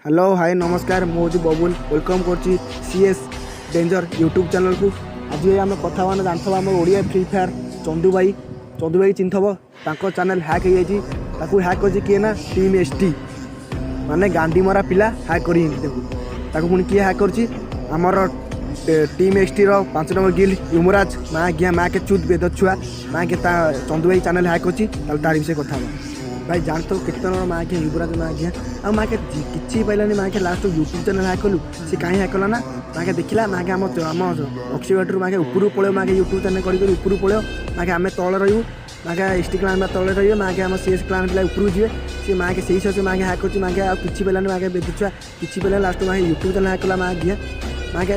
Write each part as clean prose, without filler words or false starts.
Hello, high, ନମସ୍କାର। ମୁଁ ହେଉଛି ବବୁଲ, welcome କରୁଛି ସି ଏସ୍ ଡେଞ୍ଜର ୟୁଟ୍ୟୁବ୍ ଚ୍ୟାନେଲ୍କୁ। ଆଜି ଆମେ କଥା ହେବା, ଜାଣିଥିବ ଆମର ଓଡ଼ିଆ ଫ୍ରି ଫାୟାର୍ ଚନ୍ଦୁ ଭାଇ। ଚନ୍ଦୁ ଭାଇ ଚିହ୍ନିଥିବ। ତାଙ୍କ ଚ୍ୟାନେଲ୍ ହ୍ୟାକ୍ ହେଇଯାଇଛି। ତାକୁ ହ୍ୟାକ୍ କରିଛି କିଏ ନା ଟିମ୍ ଏସ୍ ଟି, ମାନେ ଗାଣ୍ଡି ମରା ପିଲା ହ୍ୟାକ୍ କରିଛନ୍ତି ତାକୁ। ତାକୁ ପୁଣି କିଏ ହ୍ୟାକ୍ କରିଛି? ଆମର ଟିମ୍ ଏକ୍ସଟିର 5 ନମ୍ବର ଗିଲ୍ ୟୁମରାଜ। ମା ଆଜ୍ଞା, ମା କେ ଚୁତ୍ ବେଦ ଛୁଆ ମା କେ ତା ଚନ୍ଦୁ ଭାଇ ଚ୍ୟାନେଲ୍ ହ୍ୟାକ୍ କରିଛି। ତାହେଲେ ତାରି ବିଷୟରେ କଥା ହେବା। ଭାଇ, ଜାଣିଥିବ କେତେ ଜଣ ମା ଆଜ୍ଞା ୟୁବରାଜ ମା ଆଜ୍ଞା ଆଉ ମା କେ କିଛି ପାଇଲାନି। ମା ଆଜ୍ଞା, ଲାଷ୍ଟ ୟୁଟ୍ୟୁବ୍ ଚ୍ୟାନେଲ୍ ହ୍ୟାକ୍ କଲୁ। ସେ କାହିଁ ହ୍ୟାକ୍ କଲା ନା ମା ଆଜ୍ଞା ଦେଖିଲା ମା ଆଜ୍ଞା ଆମ ଅକ୍ସିଭେଟରୁ ମା ଆଜ୍ଞା ଉପରକୁ ପଳେଇବ। ମା ଆଜ୍ଞା, ୟୁଟ୍ୟୁବ୍ ଚ୍ୟାନେଲ୍ କରି କରି ଉପରକୁ ପଳେଇବ। ମା ଆଜ୍ଞା, ଆମେ ତଳେ ରହିବୁ। ମା ଆଜ୍ଞା, ଏସ୍ ଟି କ୍ଲାନ୍ ତଳେ ରହିବେ। ମା ଆଜ୍ଞା, ଆମ ସି ଏସ୍ କ୍ଲାନ୍ ପିଲା ଉପରକୁ ଯିବେ। ସେ ମା ଆଜ୍ଞା ସେଇ ସହ ମା ଆଜ୍ଞା ହ୍ୟାକ୍ କରୁଛି। ମା ଆଜ୍ଞା, ଆଉ କିଛି ପାଇଲାନି। ମା ଆଜ୍ଞା, ବେଦ ଛୁଆ କିଛି ପାଇଲାନି। ଲାଷ୍ଟ ମା ୟୁଟ୍ୟୁବ୍ ଚ୍ୟାନେଲ୍ ହ୍ୟାକ୍ କଲା। ମା ଆଜ୍ଞା, ମା ଆଜ୍ଞା,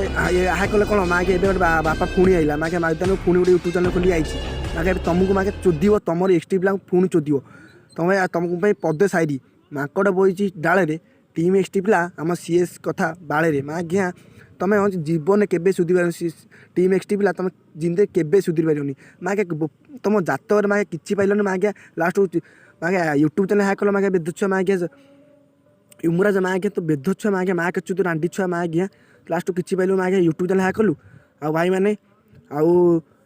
ହ୍ୟାକ୍ କଲେ କ'ଣ? ମା ଆଜ୍ଞା, ଏବେ ଗୋଟେ ବାପା ପୁଣି ଆଇଲା। ମା ଆଜ୍ଞା, ମାଇଦାନକୁ ପୁଣି ଗୋଟେ ୟୁଟ୍ୟୁବ୍ ଚ୍ୟାନେଲ୍ ଖୋଲି ଆଇଛି। ମା ଆଜ୍ଞା, ଏବେ ତମକୁ ମା ଆଜ୍ଞା ଚୋଦିବ। ତମର ଏସ୍ ଟି ପିଲାଙ୍କୁ ପୁଣି ଚୋଦିବ। ତମେ ତମକୁ ପାଇଁ ପଦେ ସାଇରି: ମାଙ୍କଡ଼ ବଇଛି ଡାଳରେ, ଟିମ୍ ଏକ୍ସ ଟି ପିଲା ଆମ ସି ଏସ୍ କଥା ବାଳରେ। ମା ଆଜ୍ଞା, ତମେ ହେଉଛି ଜୀବନରେ କେବେ ସୁଧରି ପାରିବନି। ଟିମ୍ ଏକ୍ସ ଟି ପିଲା, ତମେ ଜିନ୍ଦେ କେବେ ସୁଧରି ପାରିବନି। ମା ଆଜ୍ଞା, ତମ ଜାତକରେ ମା ଆଜ୍ଞା କିଛି ପାଇଲନି। ମା ଆଜ୍ଞା, ଲାଷ୍ଟ ହେଉଛି ମା ଆଜ୍ଞା ୟୁଟ୍ୟୁବ୍ ଚ୍ୟାନେଲ୍ ହ୍ୟାକ୍ କଲ। ମା ଆଜ୍ଞା, ବେଦ ଛୁଆ ମା ଆଜ୍ଞା ୟୁମରାଜ, ମା ଆଜ୍ଞା, ତ ବେଦ ଛୁଆ ମା ଆଜ୍ଞା, ମା କେଚୁ ତୁ ରାଣ୍ଡି ଛୁଆ। ମା ଆଜ୍ଞା, ଲାଷ୍ଟ କିଛି ପାଇଲୁ। ମା ଆଜ୍ଞା, ୟୁଟ୍ୟୁବ୍ ଚ୍ୟାନେଲ୍ ହ୍ୟାକ୍ କଲୁ। ଆଉ ଭାଇମାନେ, ଆଉ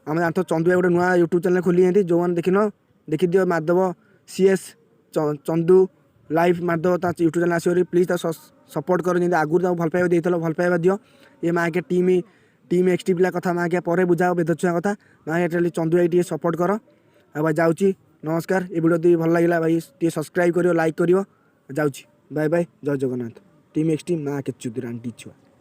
ଆମେ ଜାଣିଥିବ ଚନ୍ଦୁ ଭାଇ ଗୋଟେ ନୂଆ ୟୁଟ୍ୟୁବ୍ ଚ୍ୟାନେଲ୍ ଖୋଲିଛନ୍ତି। ଯେଉଁମାନେ ଦେଖିନ, ଦେଖିଦିଅ। Madhab C S Chandu live Madhab, ତା ୟୁଟ୍ୟୁବ୍ ଚ୍ୟାନେଲ୍ ଆସିବ। ପ୍ଲିଜ୍ ତା ସପୋର୍ଟ କର। ଯେମିତି ଆଗରୁ ତାକୁ ଭଲ ପାଇବା ଦେଇଥିଲ, ଭଲ ପାଇବା ଦିଅ। ଏ ମା ଆଜ୍ଞା ଟିମ୍ ଟିମ୍ ଏକ୍ସ ଟି ପିଲା କଥା ମା ଆଜ୍ଞା ପରେ ବୁଝାଅ, ବେଦ ଛୁଆ କଥା। ମା ଆଜ୍ଞା, ଖାଲି ଚନ୍ଦୁ ଭାଇ ଟିକେ ସପୋର୍ଟ କର। ଆଉ ଭାଇ, ଯାଉଛି, ନମସ୍କାର। ଏ ଭିଡ଼ିଓ ଯଦି ଭଲ ଲାଗିଲା ଭାଇ, ଟିକେ ସବସ୍କ୍ରାଇବ୍ କରିବ, ଲାଇକ୍ କରିବ। ଯାଉଛି, ବାଏ ବାଏ, ଜୟ ଜଗନ୍ନାଥ। ଟିମ୍ ଏକ୍ସ ଟି ମା କେ ଚୁଦ୍ ରାଣ୍ଡି ଛୁଆ।